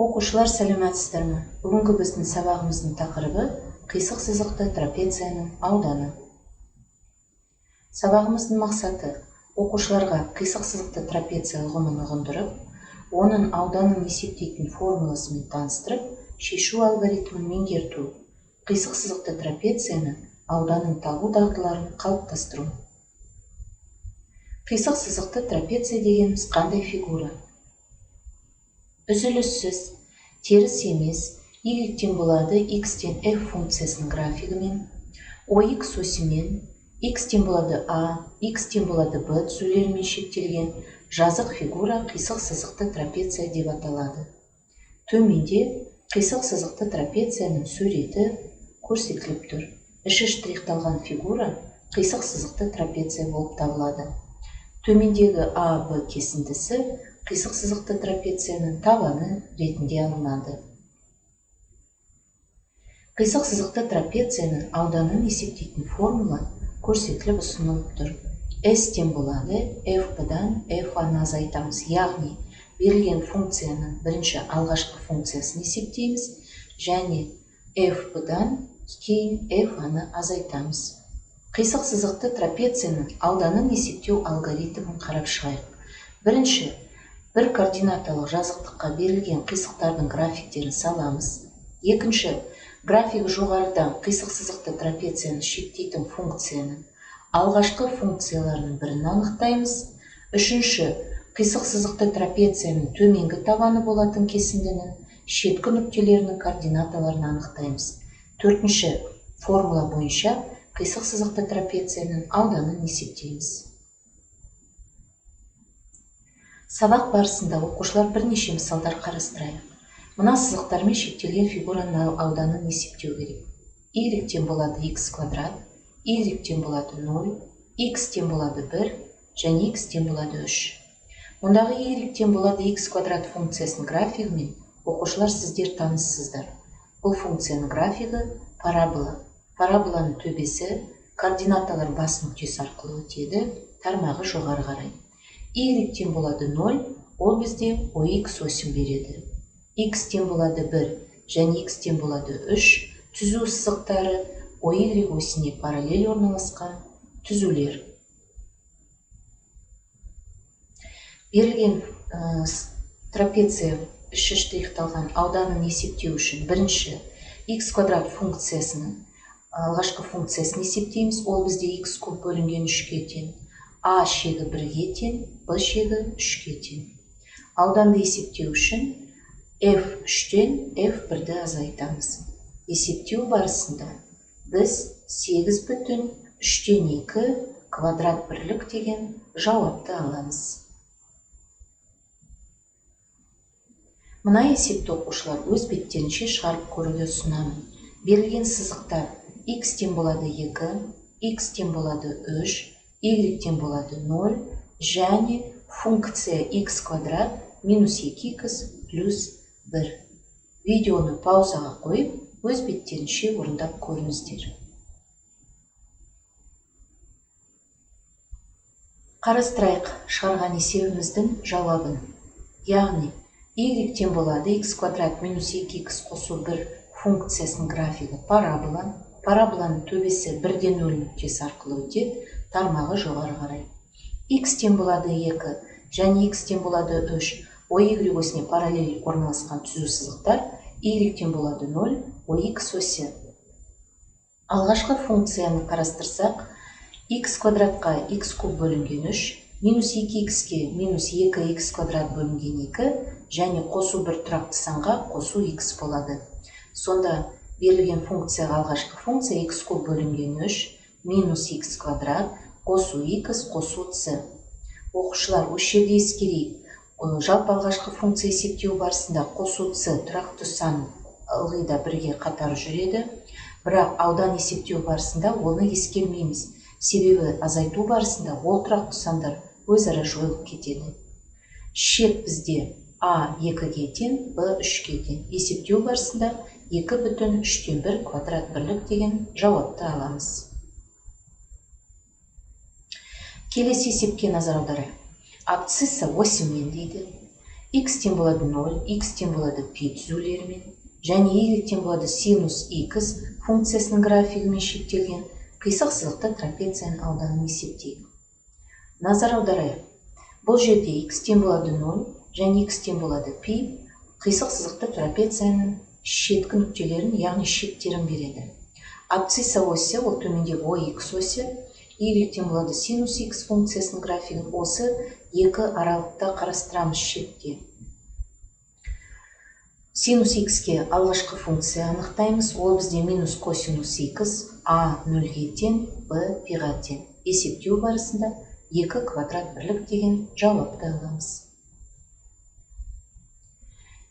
Оқушылар, сәлеметсіздер ме? Бүгінгі біздің сабағымыздың тақырыбы қисық сызықты трапецияның ауданы. Сабағымыздың мақсаты оқушыларға қисық сызықты трапеция ұғымын ұғындырып, оның ауданын есептейтін формуласымен таныстырып, шешу алгоритмін меңгерту, қисық сызықты трапецияның ауданын табу дағдыларын қалыптастыру. Қисық сызықты трапеция дегеніміз қандай фигура? Үзіліссіз, теріс емес, y тең болады x тең f функциясының графигімен, OX осімен, x тең болады a, x тең болады b түзулерімен шектелген жазық фигура қисық сызықты трапеция деп аталады. Төменде қисық сызықты трапецияның суреті көрсетіліп тұр. Іші штрихталған фигура қисық сызықты трапеция болып табылады. Төмендегі А, Б кесіндісі қисық сызықты трапецияның табаны ретінде алынады. Қисық сызықты трапецияның ауданын есептейтін формула көрсетіліп ұсынылып тұр. S тең болады F-дан F-аны азайтамыз, яғни берілген функцияның бірінші алғашқы функциясын есептейміз және F-дан кейін F-аны азайтамыз. Қисық сызықты трапецияның ауданын есептеу алгоритмін қарап шығайық. Бірінші, бір координаталық жазықтыққа берілген қисықтардың графиктерін саламыз. Екінші, график жоғарыдан қисық сызықты трапецияны шектейтін функцияның алғашқы функцияларының бірін анықтаймыз. Үшінші, қисық сызықты трапецияның төменгі табаны болатын кесіндінің шеткі нүктелерінің координаталарын анықтаймыз. Төртінші, формула бойынша қисық сызықты трапецияның ауданын есептейміз. Сабақ барысында оқушылар бірнеше мысалдар қарастырайық. Мына сызықтармен шектелген фигураның ауданын есептеу керек. Y тең болады x квадрат, y тең болады 0, x тең болады 1 және x тең болады 3. Мұндағы y тең болады x квадрат функциясының графигімен оқушылар сіздер таныссыздар. Бұл функцияның графигі парабола. Параболаның төбесі координаталар бас нүктесі арқылы өтеді, тармағы жоғары қарай. Y тең болады 0, ол бізде OX осін береді. X тең болады 1 және X тең болады 3 түзу сызықтары OY осіне параллель орналасқан түзулер. Берілген трапеция іші штрихталған ауданын есептеу үшін бірінші x квадрат функциясының алғашқы функциясын есептейміз. Ол бізде x куб бөлінген 3-ке тең, а шегі 1-ге тең, б шегі 3-ке тең. Ауданды есептеу үшін f3-тен f1-ді азайтамыз. Есептеу барысында біз 8,3 2 квадрат бірлік деген жауапты аламыз. Мына есепті оқушылар өз беттерінше шығарып көруге ұсынамын. Берілген сызықтар x тең болады 2, x тең болады 3, y тең болады 0 және функция x квадрат минус 2x плюс 1. Видеоны паузаға қойып, өз беттерінше орындап көріңіздер. Қарастырайық шығарған есебіміздің жауабын. Яғни y тең болады x квадрат минус 2x қосу 1 функциясының графигі парабола. Параболаның төбесі 1-ден 0 нүктесі арқылы өтеді, тармағы жоғары қарай. X тең болады 2 және x тең болады 3, OY осіне параллель орналасқан түзу сызықтар y тең болады 0, OX осі. Алғашқы функцияны қарастырсақ, x квадратқа x куб бөлінген 3, минус 2x-ке минус 2x квадрат бөлінген 2 және қосу бір тұрақты санға қосу x болады. Сонда берілген функцияға алғашқы функция x куб бөлінген 3 минус x квадрат қосу x қосу c. Оқушылар, осы жерде ескерейік. Жалпы алғашқы функция есептеу барысында қосу c тұрақты сан ылғи да бірге қатар жүреді. Бірақ аудан есептеу барысында оны ескермейміз. Себебі азайту барысында ол тұрақты сандар өзара жойылып кетеді. Шек бізде а 2-ге тең, б 3-ге тең. Есептеу барысында 2,3 1 квадрат бірлік деген жауапты аламыз. Келесі есепке назар аударайық. Абсцисса осімен дейді. X тең болады 0, x тең болады π түзулерімен және y тең болады синус x функциясының графигімен шектелген қисық сызықты трапецияның ауданын есептейік. Назар аударайық. Бұл жерде x тең болады 0 және x тең болады π қисық сызықты трапецияның шеткі нүктелерін, яғни шеттерін береді. Абсцисса осі, ол төмендегі ой x осі, y тең болады синус x функциясының графигін осы екі аралықта қарастырамыз шетте. Синус x-ке алғашқы функция анықтаймыз. Ол бізде минус косинус x, а 0-ге тең, б пиға тең. Есептеу барысында 2 квадрат бірлік деген жауапты аламыз.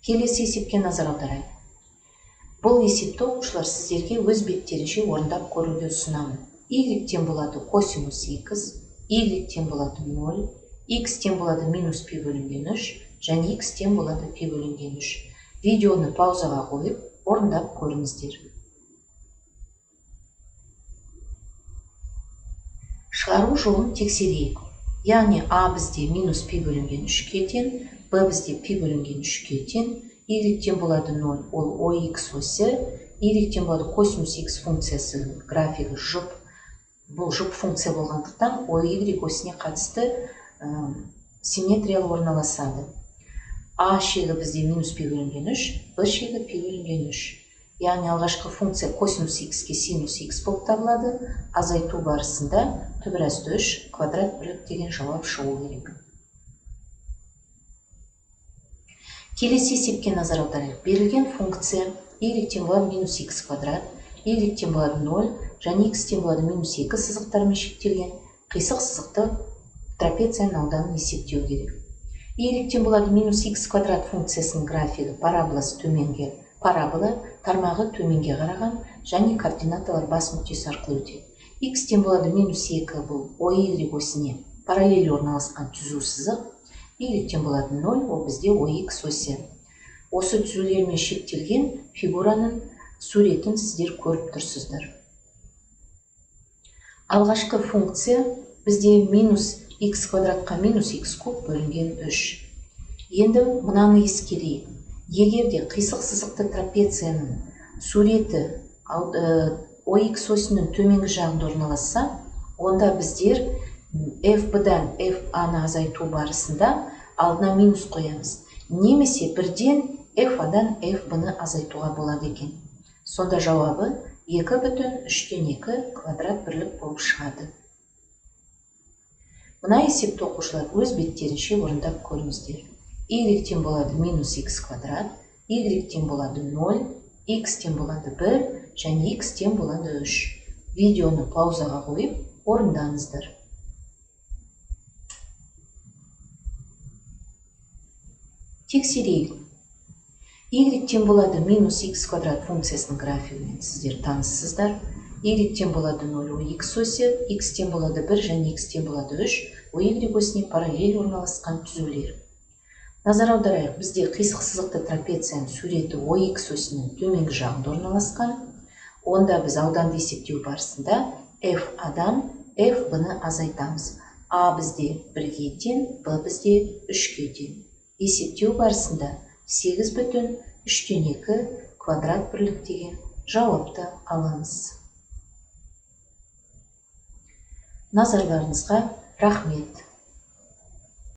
Келесі есепке назар аударайық. Бұл есепті оқушылар сіздерге өз беттерінше орындап көруге ұсынамын. Y тең болады косинус x, y тең болады 0, x тең болады минус пи бөлінген 3 және x тең болады пи бөлінген 3. Видеоны паузаға қойып, орындап көріңіздер. Шығару жолын тексерейік. Яғни А бізде минус пи бөлінген 3-ке тең, Б бізде пи бөлінген 3-ке тең, Y тең болады 0, ол OX осі, Y тең болады косинус x функциясы графигі жұп. Бұл жұп функция болғандықтан OY осіне қатысты симметриялы орналасады. А шегі бізде минус пи бөлінген 3, Б шегі пи бөлінген 3. Яғни алғашқы функция косинус x-ке синус x болып табылады. Азайту барысында түбір асты 3 квадрат бірлік деген жауап шығу керек. Келесі есепке назар аударайық. Берілген функция y тең болады минус x квадрат, y тең болады 0 және x тең болады минус 2 сызықтарымен шектелген қисық сызықты трапецияның ауданын есептеу керек. Y тең болады минус x квадрат функциясының графигі параболасы төменге, парабола тармағы төменге қараған және координаталар бас нүктесі арқылы өтеді. X тең болады минус 2 бұл OY осіне параллель орналасқан түзу сызық. Y тең болады 0, ол бізде OX осі. Осы түзулермен шектелген фигураның суретін сіздер көріп тұрсыздар. Алғашқы функция бізде минус x квадратқа минус x куб бөлінген 3. Енді мынаны ескерейік. Егер де қисық сызықты трапецияның суреті OX осінің төменгі жағында орналасса, онда біздер FB-дан FA-ны азайту барысында алдына минус қоямыз. Немесе бірден FA-дан FB-ны азайтуға болады екен. Сонда жауабы 2,3 квадрат бірлік болып шығады. Мына есепті оқушылар өз беттерінше орындап көріңіздер. Y тең болады минус x квадрат, y тең болады 0, x тең болады 1 және x тең болады 3. Видеоны паузаға қойып орындаңыздар. Тексерейік. Y тең болады минус x квадрат функциясының графигімен сіздер таныссыздар. Y тең болады 0, о x осі, x тең болады 1 және x тең болады 3, о y осіне параллель орналасқан түзулер. Назар аударайық, бізде қисық сызықты трапецияның суреті OX осінің төменгі жағында орналасқан. Онда біз ауданды есептеу барысында FA-дан FB-ны азайтамыз. А бізде 1-ге тең, Б бізде 3-ге тең. Есептеу барысында 8,3 квадрат бірлік деген жауапты аламыз. Назарларыңызға рахмет.